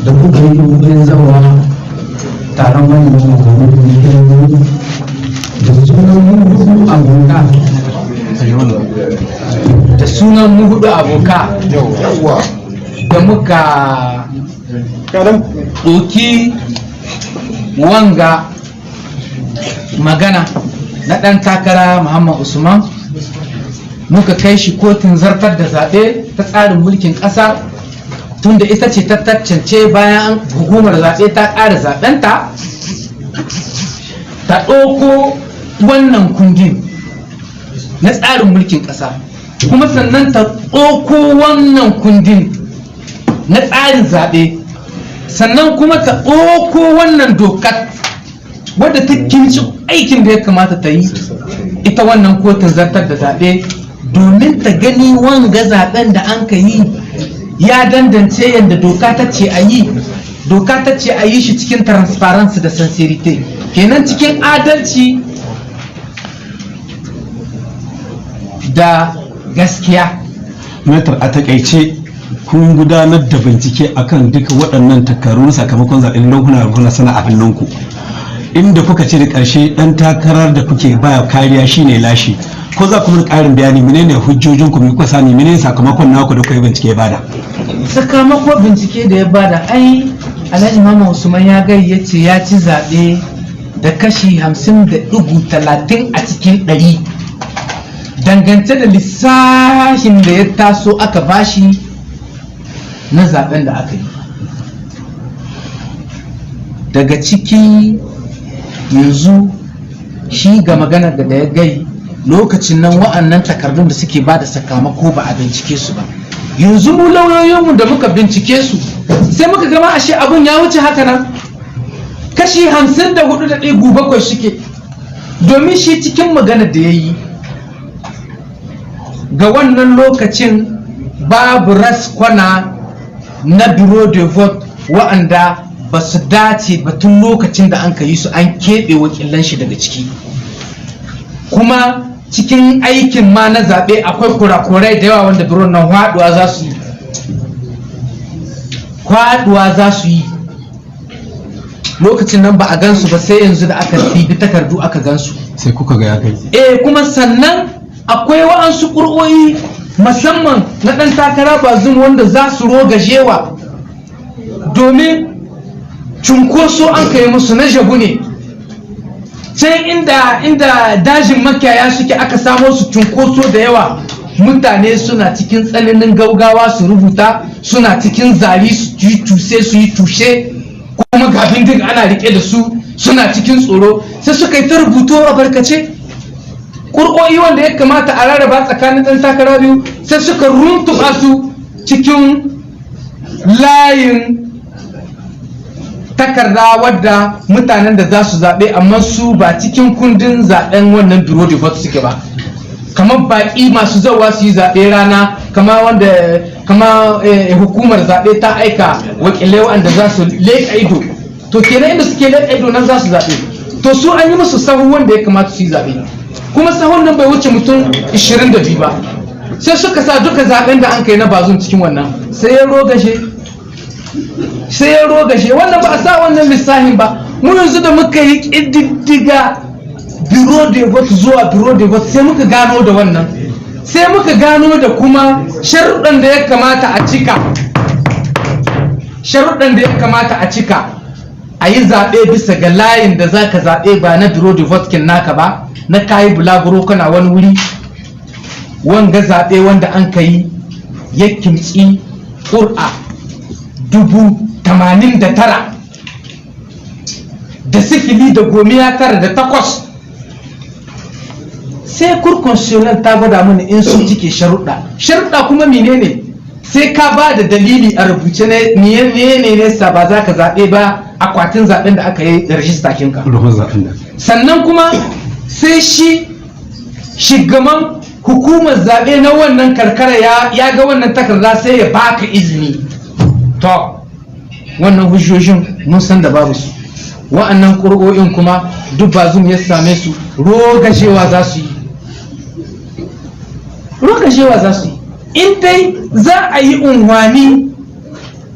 Da kuka yi yunkurin zawa taron manyan maganganu da sunan mu hudu aboka, da sunan mu hudu aboka da muka ɗauki wanga magana na ɗan takara Muhammad Usman, muka kai shi kotun zartar da zaɓe ta tsarin mulkin ƙasa, tunda ita ce ta tantance bayan hukumar zaɓe ta ƙara zaɓenta, ta ɗauko wannan kundin na tsarin mulkin ƙasa, kuma sannan ta ɗauko wannan kundin na tsarin zaɓe, sannan kuma ta ɗauko wannan dokar wadda ta kinci aikin da ya kamata ta yi ita wannan kotun zartar da zaɓe, domin ta gani wanga zaɓen da an ka yi ya dandance yadda doka ta ce a yi. Doka ta ce a yi shi cikin transparency da sincerity, kenan cikin adalci da gaskiya. Metar, a takaice, kun gudanar da bincike akan duka waɗannan takardu sakamakon zaɓen lokuna kuna sana a hannunku, inda kuka ce da ƙarshe ɗan takarar da kuke baya kariya shine lashe. Ko za ku mun ƙarin bayani, menene hujjojin ku, me kuka sani, menene sakamakon naku da kuka yi bincike ya bada? Sakamakon bincike da ya bada, ai Alhaji Mama Usman ya gai ya ce ya ci zaɓe da kashi 50.30 a cikin 100, dangance da lissafin da ya taso aka bashi na zaben da aka yi. Daga ciki yanzu shi ga maganar da ya gai lokacin nan, wa'annan takardun da suke ba da sakamako ba a bincike su ba. Yanzu mu lauyoyinmu da muka bincike su, sai muka gama ashe abun ya wuce haka nan, kashi 54.7 shike, domin shi cikin maganar da ya yi ga wannan lokacin babu raskwana na bureau de vote wa'anda ba su dace ba tun lokacin da an ka yi su, an keɓe wakilan shi daga ciki. Kuma cikin aikin ma na zaɓe akwai kurakurai da yawa wanda biro nan haɗuwa za su yi, haɗuwa za su yi. Lokacin nan ba a gansu ba, sai yanzu da aka bibi takardu aka gansu. Sai kuka ga ya kai. Eh, kuma sannan akwai wa'ansu ƙur'o'i musamman na ɗan takara Bazum wanda za su rogajewa, domin cunkoso an kai musu na jabu ne, can inda dajin makiyaya suke aka samo su, cunkoso da yawa, mutane suna cikin tsananin gaugawa su rubuta, suna cikin zari su yi cuse su yi tushe, kuma ga bindiga ana rike da su, suna cikin tsoro, sai suka yi ta rubutu a barkace. Ƙur'o'i wanda ya kamata a rarraba tsakanin ɗan takara biyu, sai suka runtuɓa su cikin layin takarda wadda mutanen da za su zaɓe, amma su ba cikin kundin zaɓen wannan bureau de vote suke ba, kamar baƙi masu zawa su yi zaɓe rana, kama wanda kama hukumar zaɓe ta aika wakilai wanda za su leƙa ido. To kenan inda suke leƙa ido nan za su zaɓe. To su an yi musu sahu wanda ya kamata su yi zaɓe, kuma sahun nan bai wuce mutum 22 ba, sai suka sa duka zaɓen da an kai na Bazum cikin wannan, sai ya rogashe, sai ya rogashe. Wannan ba a sa wannan lissafin ba. Mu yanzu da muka yi ƙididdiga bureau de vote zuwa bureau de vote, sai muka gano da wannan, sai muka gano da kuma sharuɗan da ya kamata a cika, sharuɗan da ya kamata a cika a yi zaɓe bisa ga layin da za ka zaɓe, ba na bureau de vote kin naka ba, na kayi bulaguro kana wani wuri. Wanga zaɓe wanda an ka yi ya kimtsi ƙur'a 89,098. Sai Cour constitutionnelle ta gwada mana in sun cike sharuɗa. Sharuɗa kuma menene? Sai ka ba da dalili a rubuce ne menene ne sa ba za ka zaɓe ba akwatin zaɓen da aka yi rajista kinka. Ruhun zaɓen da Sannan kuma sai shi shugaban hukumar zaɓe na wannan karkara ya ga wannan takarda, sai ya baka izini. To wannan hujjojin mun san da babu su. Wa'annan ƙuri'o'in kuma duk Bazum ya same su, rogashewa za su yi, rogashewa za su yi. In dai za a yi unhwani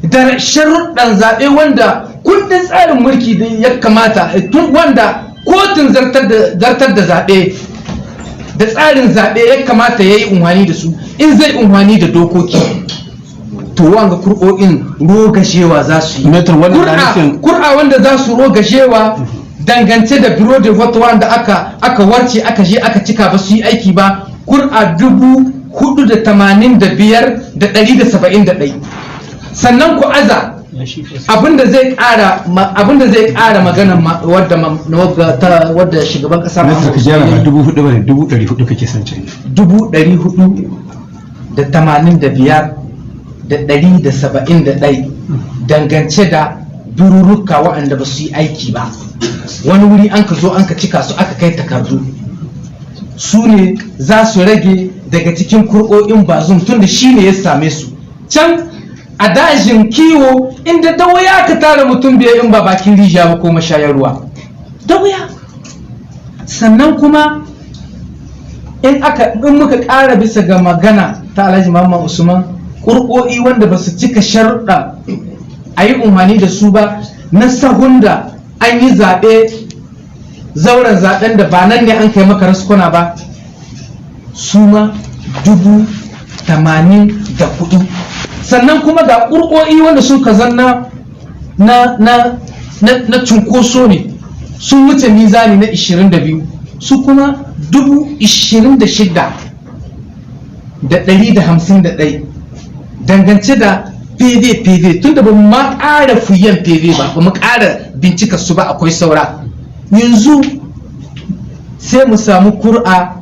Da sharuɗan zaɓe wanda kundin tsarin mulki da ya kamata, tun wanda kotun zartar da zaɓe da tsarin zaɓe ya kamata ya yi unhwani da su, in zai unhwani da dokoki, to wanga kur'o'in rogashewa za su yi. Maître, wannan na nufin Kur'a wanda za su rogashewa dangance da bureau de vote wanda aka warce, aka je aka cika, ba su yi aiki ba, kur'a 485,171. Sannan ku aza abinda zai ƙara magana wadda shugaban ƙasa Maître, ka gyara, ba 4,000 bane, 400,000 kake son canji. 485,171 dangance da biruruka waɗanda ba su yi aiki ba, wani wuri an ka zo an ka cika su, aka kai takardu, su ne za su rage daga cikin kur'o'in Bazum, tun da shi ne ya same su can a dajin kiwo, inda da wuya ka tara mutum biyar in ba bakin rijiya ba ko mashayar ruwa, da wuya. Sannan kuma in muka ƙara bisa ga magana ta Alhaji Muhammad Usman, ƙurƙo'i wanda ba su cika sharuɗa a yi umarni da su ba, na sahun da an yi zaɓe, zauren zaɓen da ba nan ne an kai maka raskuna ba, su ma 84,000. Sannan kuma ga ƙurƙo'i wanda sun ka zanna na cunkoso ne, sun wuce mizani na 22, su kuma 26,151 dangance da PV. PV, tunda ba mu ma ƙara fuyen PV ba, ba mu ƙara bincika su ba, akwai saura. Yanzu sai mu samu kur'a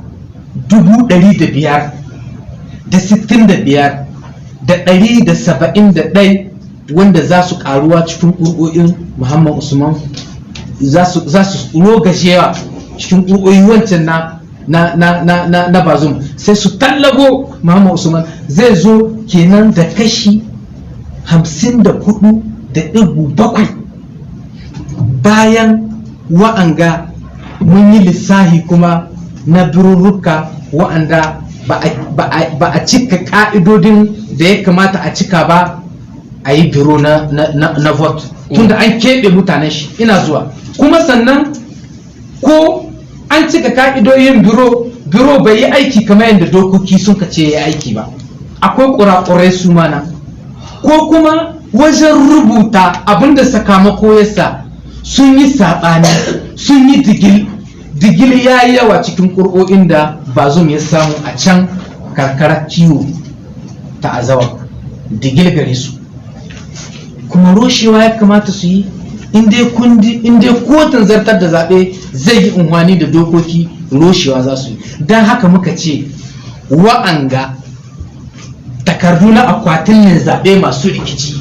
105,065,171 wanda za su karuwa cikin ƙur'o'in Muhammad Usman, za su rogashewa cikin ƙur'o'i wancan na Bazum, sai su tallago Muhammad Usman, zai zo kenan da kashi 54.7. Bayan wa'anga mun yi lissahi kuma na birurruka wa'anda ba a cika ka'idodin da ya kamata a cika ba a yi biro na vote, tunda an keɓe mutanen shi. Ina zuwa. Kuma sannan ko an cika ka'idodin biro, biro bai yi aiki kamar yadda dokoki sun ka ce ya aiki ba, akwai kurakurai su mana, ko kuma wajen rubuta abinda sakamako yasa sun yi saɓani, sun yi digil digil, ya yi yawa cikin ƙuri'o'in da Bazum ya samu a can karkarar kiwo ta Azawa, digil gare su, kuma roshewa ya kamata su yi in dai kotun zartar da zaɓe zai yi unhwani da dokoki, roshewa za su yi. Don haka muka ce wa'anga takardu na akwatin ne zaɓe masu rikici,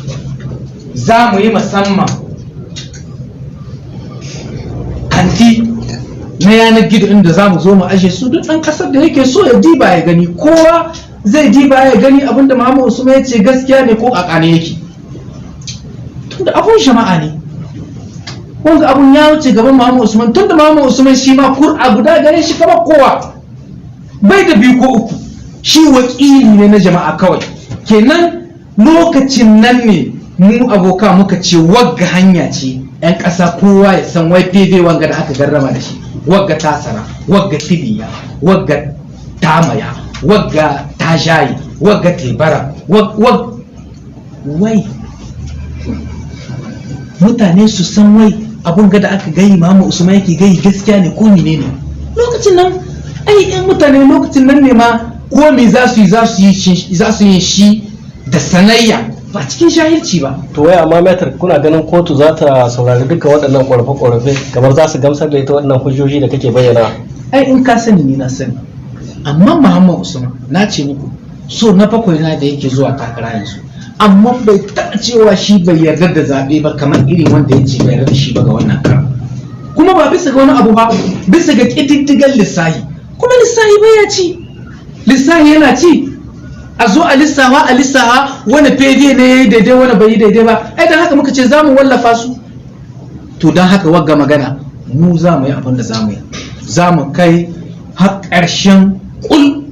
za mu yi musamman kanti na yanar gizo inda za mu zo mu aje su, duk ɗan ƙasar da yake so ya diba ya gani. Kowa zai diba ya gani abinda Muhammad Usman ya ce gaskiya ne ko ƙaƙa ne yake, tunda abun jama'a ne. Wanga abun ya wuce gaban Muhammad Usman, tunda Muhammad Usman shi ma kur'a guda gare shi kamar kowa, bai da biyu ko uku, shi wakili ne na jama'a kawai. Kenan lokacin nan ne mu aboka muka ce wagga hanya ce 'yan ƙasa kowa ya san wai PV wanga da aka garrama da shi, wagga tasara, wagga tiliya, wagga tamaya, wagga tajayi, wagga tebara, wai mutane su san wai abun ga da aka gayi Muhammad Usman yake gayi gaskiya ne ko menene. Lokacin nan ai in mutane lokacin nan ne ma ko me za su yi, za su yi shi da sanayya, ba cikin jahilci ba. To wai amma Maître, kuna ganin kotu za ta saurari dukkan waɗannan ƙorafe-ƙorafe, kamar za su gamsar da ita waɗannan hujjoji da kake bayyana? Ai in ka sani ni na sani, amma Muhammad Usman, na ce muku so na bakwai na da yake zuwa takara yanzu, amma bai taɓa cewa shi bai yarda da zaɓe ba kamar irin wanda ya ce bai yarda da shi ba ga wannan karan. Kuma ba bisa ga wani abu ba, bisa ga ƙididdigan lissahi. Kuma lissahi bai ya ci, lissahi yana ci, a zo a lissafa, a lissafa wani PV ne ya yi daidai, wani bai yi daidai ba. Ai don haka muka ce za mu wallafa su. To don haka wagga magana mu za mu yi abin da za mu yi, za mu kai har ƙarshen kul.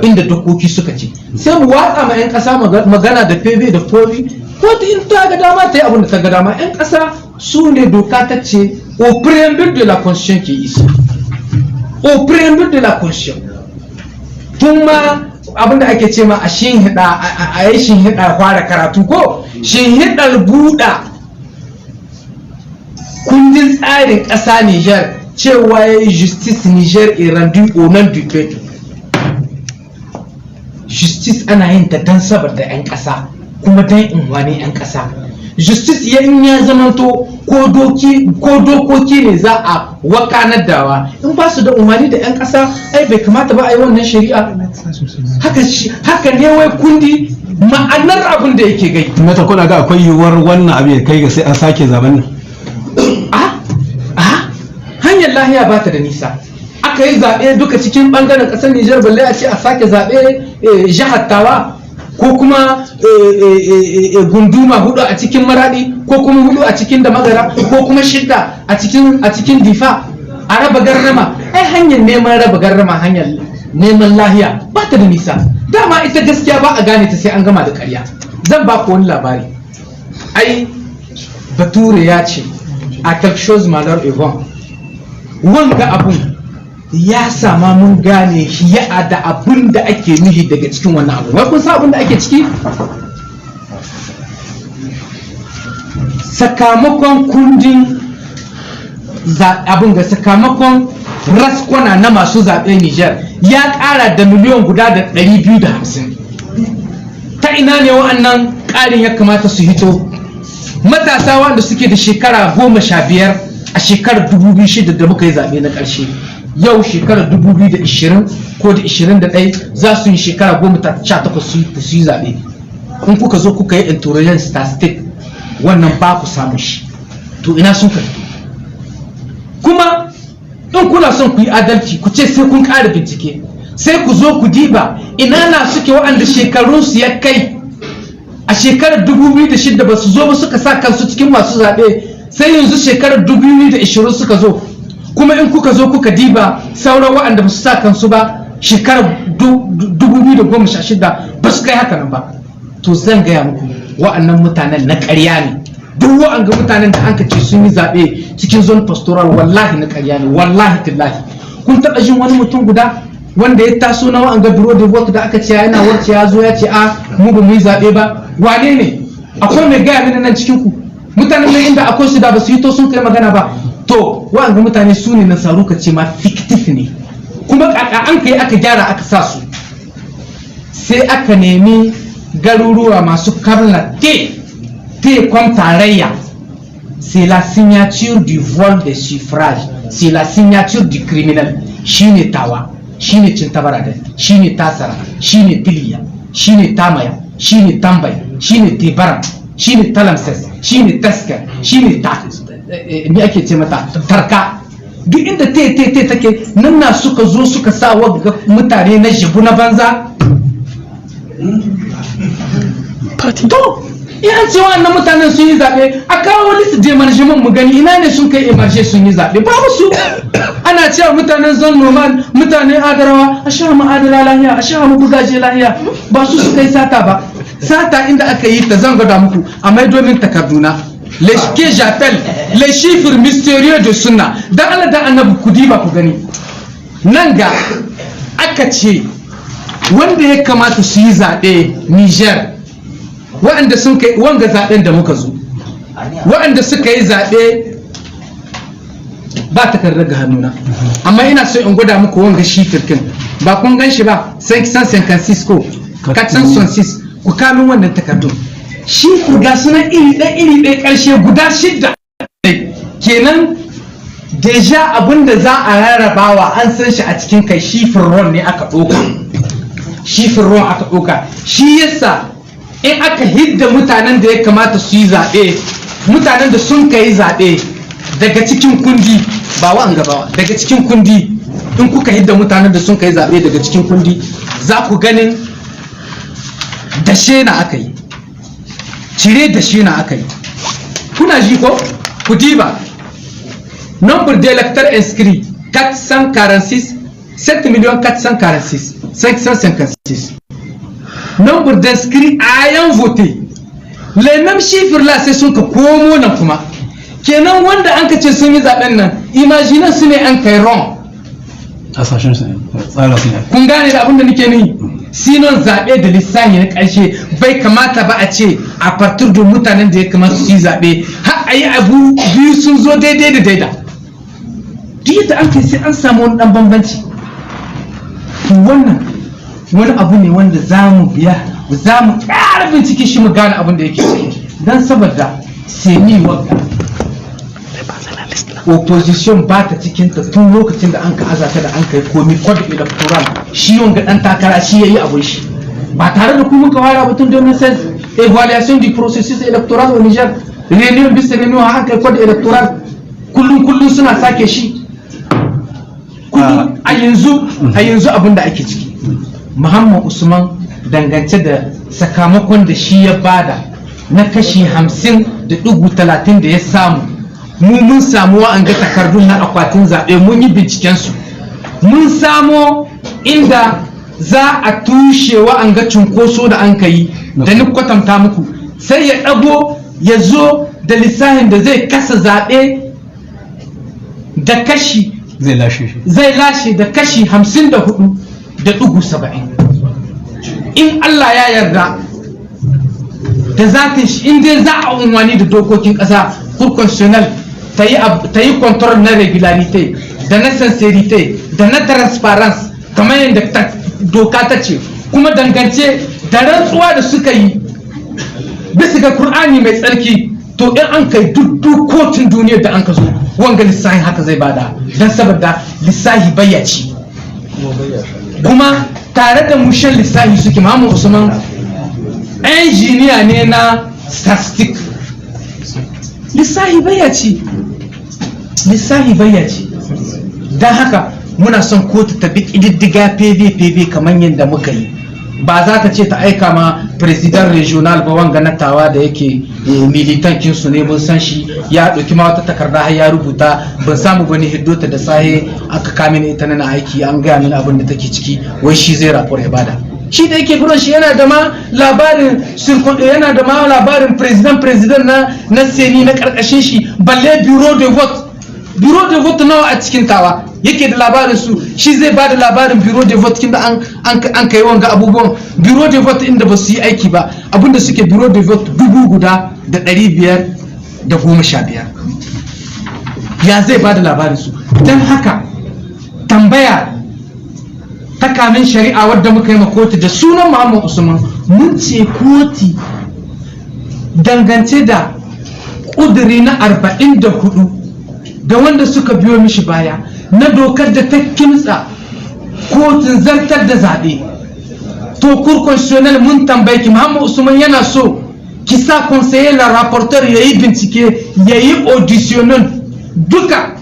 Inda dokoki suka ce, sai mu watsa ma 'yan ƙasa magana da PV da komi. Kotu in ta ga dama ta yi abin da ta ga dama. 'Yan ƙasa su ne doka ta ce au préambule de la constitution qui est ici, au préambule de la constitution. Tun ma abin da ake ce ma a shinhiɗa, a yi shinhiɗa fara karatu, ko shinhiɗar buɗa kundin tsarin ƙasa Niger, cewa ya yi justice Niger est rendue au nom du peuple. Justice ana yin ta don saboda 'yan ƙasa kuma don inwani 'yan ƙasa. Justice ya in ya zamanto ko dokoki ne za a wakanar dawa, in ba su da umarni da 'yan ƙasa, ai bai kamata ba a yi wannan shari'a. Haka ne wai kundi ma'anar abin da yake gai. Mata, kuna ga akwai yiwuwar wannan abu ya kai ga sai an sake zaben nan? A hanyar lahiya ba ta da nisa. Aka yi zaɓe duka cikin ɓangaren ƙasar Nijar, balle a ce a sake zaɓe jihar Tawa, ko kuma gunduma hudu a cikin Maradi, ko kuma hudu a cikin Damagara, ko kuma shidda a cikin Difa, a raba garrama. Ai hanyar neman raba garrama, hanyar neman lahiya ba ta da nisa. Dama ita gaskiya ba a gane ta sai an gama da ƙarya. Zan ba ku wani labari. Ai Bature ya ce à quelque chose malheur est bon. Wanga abun ya sama mun gane ya da abun da ake nuhi daga cikin wannan abu. Wai kun san abun da ake ciki? Sakamakon kundin abun ga sakamakon raskwana na masu zaɓe Niger ya ƙara da 1,250,000. Ta ina ne wa'annan ƙarin ya kamata su hito? Matasa wanda suke da shekara 15 a shekarar 2006 da muka yi zaɓe na ƙarshe, yau shekarar 2020 ko da 21 za su yi shekara 18 su yi zaɓe. In kuka zo kuka yi interrogating statistic, wannan ba ku samu shi. To ina sun ka fito? Kuma in kuna son ku yi adalci, ku ce sai kun ƙara bincike, sai ku zo ku diba ina na suke waɗanda shekarunsu ya kai a shekarar 2006 ba su zo ba suka sa kansu cikin masu zaɓe, sai yanzu shekarar 2020 suka zo. Kuma in kuka zo kuka diba sauran waɗanda ba su sa kansu ba shekarar 2016, ba su kai haka nan ba. To zan gaya muku, wa'annan mutanen na ƙarya ne. Duk wa'anga mutanen da an ce sun yi zaɓe cikin zone pastoral, wallahi na ƙarya ne, wallahi tallahi. Kun taɓa jin wani mutum guda wanda ya taso na wa'anga bureau de vote da aka ce yana warce ya zo ya ce a mu ba mu yi zaɓe ba? Wane ne? Akwai mai gaya mini nan cikin ku? Mutanen nan inda akwai su da ba su yi to sun kai magana ba. To wa'anga mutane su ne nasaru ka ce ma fictif ne. Kuma kaka an kai aka gyara aka sa su, sai aka nemi garuruwa masu karna T T comme tarayya. C'est la signature du vol des suffrages, c'est la signature du criminel. Shine Tawa, shine Cintabaraden, shine Tasara, shine Tiliya, shine Tamaya, shine Tambai, shine Tebaram, shine Talamses, shine Taskar, shine ta me ake ce mata, Tarka. Duk inda te te te take nan na suka zo suka sa wa mutane na jibu na banza. To in an ce wa'annan mutanen sun yi zaɓe, a kawo liste d'émargement mu gani ina ne sun kai émarger sun yi zaɓe. Babu su. Ana cewa mutanen zone nomade, mutanen Adarawa, a sha mu Adara lahiya, a sha mu bugaje lahiya. Ba su suka yi sata ba. Sata inda aka yi ta zan gwada muku a mai domin takarduna, les que j'appelle les chiffres mystérieux de Sunna. Dan Allah da Annabi ku diba ku gani. Nan ga aka ce wanda ya kamata su yi zaɓe Niger, waɗanda sun kai wanga zaɓen da muka zo, waɗanda suka yi zaɓe, ba takardar ga hannuna, amma ina so in gwada muku wanga chiffre kin. Ba kun gan shi ba? 556 ko 466. Ku kamin wannan takardun. Chiffre ga suna iri ɗaya iri ɗaya, ƙarshe guda shidda kenan. Déjà abinda za a rarrabawa an san shi a cikin kai. Chiffre rond ne aka ɗauka, chiffre rond aka ɗauka. Shi yasa in aka hidda mutanen da ya kamata su yi zaɓe, mutanen da sun kai zaɓe daga cikin kundi, ba wa'anga ba, daga cikin kundi, in kuka hidda mutanen da sun kai zaɓe daga cikin kundi, za ku ganin dashe na aka yi, cire dashe na aka yi. Kuna ji ko? Ku diba nombre d'électeurs inscrits 446. 7 millions 446 556 nombre d'inscrits ayant voté, les mêmes chiffres là sai sun ka komo nan. Kuma kenan wanda an ka ce sun yi zaben nan, imagine su ne an kai wrong. Hasashen su ne, tsara su ne. Kun gane da abin da nake nuni? Sinon zaɓe da lissahi na ƙarshe bai kamata ba a ce a partir da mutanen da ya kamata su yi zaɓe har a yi abu biyu sun zo daidai da daida. Duk yadda an kai sai an samu wani ɗan bambanci. To wannan wani abu ne wanda za mu biya, za mu ƙara bincike shi, mu gane abin da yake ciki, don saboda CENI wagga opposition ba ta cikin ta tun lokacin da an ka azata da an kai komi code électoral. Shi wanga dan takara shi yayi abun shi ba tare da ku muka fara ba tun 2016, évaluation du processus électoral au Niger, réunion bis réunion har an kai code électoral. Kullum kullum suna sake shi kullum. A yanzu abin da ake ciki, Muhammad Usman, dangance da sakamakon da shi ya bada na kashi 50.30 da ya samu, mu mun samu wa'anga takardun na akwatin zaɓe, mun yi binciken su, mun samo inda za a tushe wa'anga cunkoso da an ka yi da ni kwatanta muku. Sai ya ɗago ya zo da lissahin da zai kasa zaɓe da kashi zai lashe shi. Zai lashe da kashi 54.70 in Allah ya yarda da zatin shi, in dai za a unwani da dokokin ƙasa, Cour constitutionnelle ta yi contrôle na régularité, da na sincérité, da na transparence, kamar yadda doka ta ce, kuma dangance da rantsuwa da suka yi bisa ga Kur'ani mai tsarki. To in an kai duk kotun duniyar da an ka zo, wanga lissahin haka zai bada, don saboda lissahi bayyaci kuma tare da mushen lissahi suke. Muhammad Usman injiniya ne na statistic. Lissahi bayyaci, lissahi bayyaci. Don haka muna son kotu ta bi ƙididdiga PV PV kamar yadda muka yi. Ba za ta ce ta aika ma président régional ba, wanga na Tawa da yake militant kinsu ne, mun san shi, ya ɗauki ma wata takarda har ya rubuta. Ban samu bane hiddota da sahe aka kame ni ita na aiki, an gaya mini abin da take ciki. Wai shi zai rapport ya bada, shi da yake buron shi yana da ma labarin, yana da ma labarin président na CENI na karkashin shi, balle bureau de vote. Bureau de vote nawa a cikin Tawa yake da labarin su? Shi zai ba da labarin bureau de vote kinda an kai wanga abubuwan bureau de vote inda ba su yi aiki ba, abinda suke bureau de vote 1515, ya zai ba da labarin su? Don haka tambaya ta kamin shari'a wadda muka yi ma kotu da sunan Muhammad Usman, mun ce koti dangance da ƙuduri na 44 da wanda suka biyo mishi baya na dokar da ta kimtsa kotun zartar da zaɓe, to Cour constitutionnelle, mun tambaye ki, Muhammad Usman yana so ki sa conseiller la rapporteur ya yi bincike, ya yi auditioning duka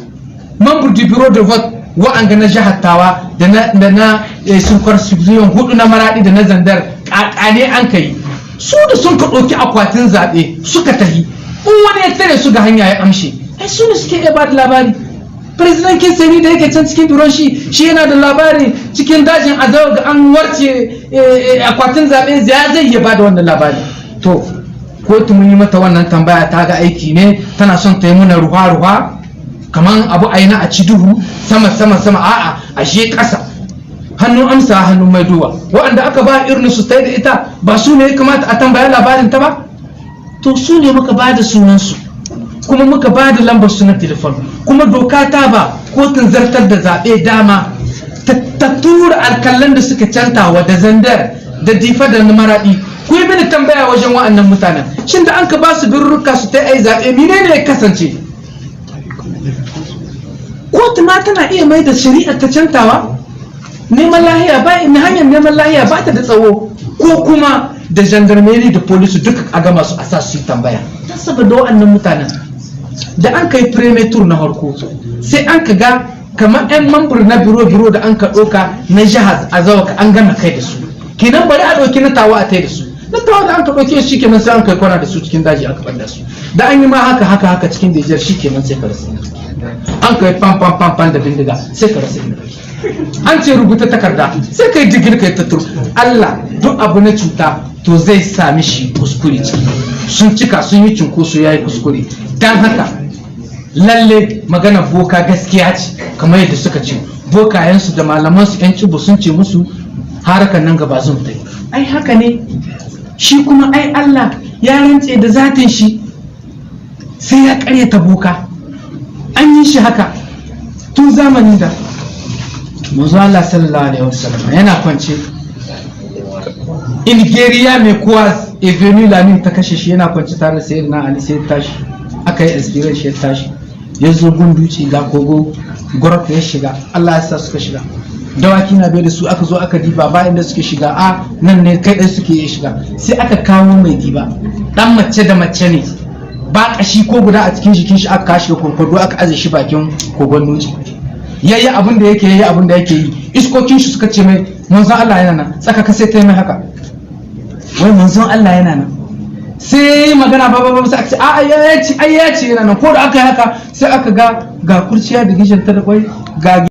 membre du bureau de vote wa'anga na jihar Tawa da na circonscription hudu na Maradi da na Zandar, kakane an kai su da sun ka ɗauki akwatin zaɓe suka tahi, in wani ya tare su ga hanya ya amshe, ai su ne suke iya ba da labari. Président kin CENI da yake can cikin biron shi, shi yana da labari cikin dajin Azawa ga an warce akwatin zaɓe, ya zai iya ba da wannan labari? To kotu mun yi mata wannan tambaya, ta ga aiki ne, tana son ta yi muna ruwa-ruwa kamar abu aina a ci duhu sama sama sama. A'a, ashe ƙasa hannun amsa hannun mai duwa. Waɗanda aka ba irin su ta da ita ba su ne ya kamata a tambaya labarin ta ba? To su ne muka ba da sunansu, kuma muka ba da lambar su na telefon. Kuma doka ta ba kotun zartar da zaɓe dama ta tura alkalan da suka cantawa da Zandar da Difa da Maraɗi. Ku yi mini tambaya wajen wa'annan mutanen, shin da an ka ba su birruka su ta yi zaɓe, menene ya kasance? Kotu ma tana iya mai da shari'a ta cantawa neman lahiya ba hanyar neman lahiya ba ta da tsawo, ko kuma da gendarmerie da polisu duka a gama su a sa su yi tambaya, don saboda wa'annan mutanen da an kai premier tour na harko, sai an ka ga kamar 'yan mambar na biro biro da an ka ɗauka na jihar Azawaka an gama kai da su, kenan bari a ɗauki na Tawa a tai da su. Na Tawa da an ka ɗauke shi kenan, sai an kai kwana da su cikin daji, aka ɓanda su. Da an yi ma haka haka haka cikin Nijar, shi kenan sai ka rasa. An kai pam pam pam pam da bindiga, sai ka rasa inda kake. An ce rubuta takarda, sai kai digir kai ta. Allah duk abu na cuta to zai sami shi kuskure ciki. Sun cika, sun yi cunkoso, ya yi kuskure. Don haka lalle magana boka gaskiya ce, kamar yadda suka ce bokayensu da malamansu 'yan cibo sun ce musu harakan nan gaba zan ta yi. Ai haka ne. Shi kuma ai Allah ya rantse da zatin shi sai ya karyata boka. An yi shi haka tun zamanin da manzo Allah sallallahu alaihi wasallam yana kwance. Une guérilla mecquoise est venue la nuit, ta kashe shi. Yana kwance tare da Sayyidina Ali. Sai ya tashi, aka yi inspiration shi, ya tashi, ya zo gun duci, ga kogo gwaraf, ya shiga. Allah ya sa suka shiga, dawaki na bai da su. Aka zo aka diba, ba inda suke shiga, a nan ne kai ɗaya suke iya shiga. Sai aka kawo mai diba, dan mace da mace ne, ba kashi ko guda a cikin jikin shi. Aka kashi kurkudu, aka aje shi bakin kogon dutse. Yayi abin da yake, yayi abin da yake yi. Iskokin shi suka ce mai, "Manzon Allah yana nan." Tsaka ka sai ta yi mai haka, wai manzon Allah yana nan. Sai magana ba ba ba, sai aka ce a ya ce, ai ya ce yana nan. Ko da aka yi haka, sai aka ga ga kurciya da gishin ta da kwai ga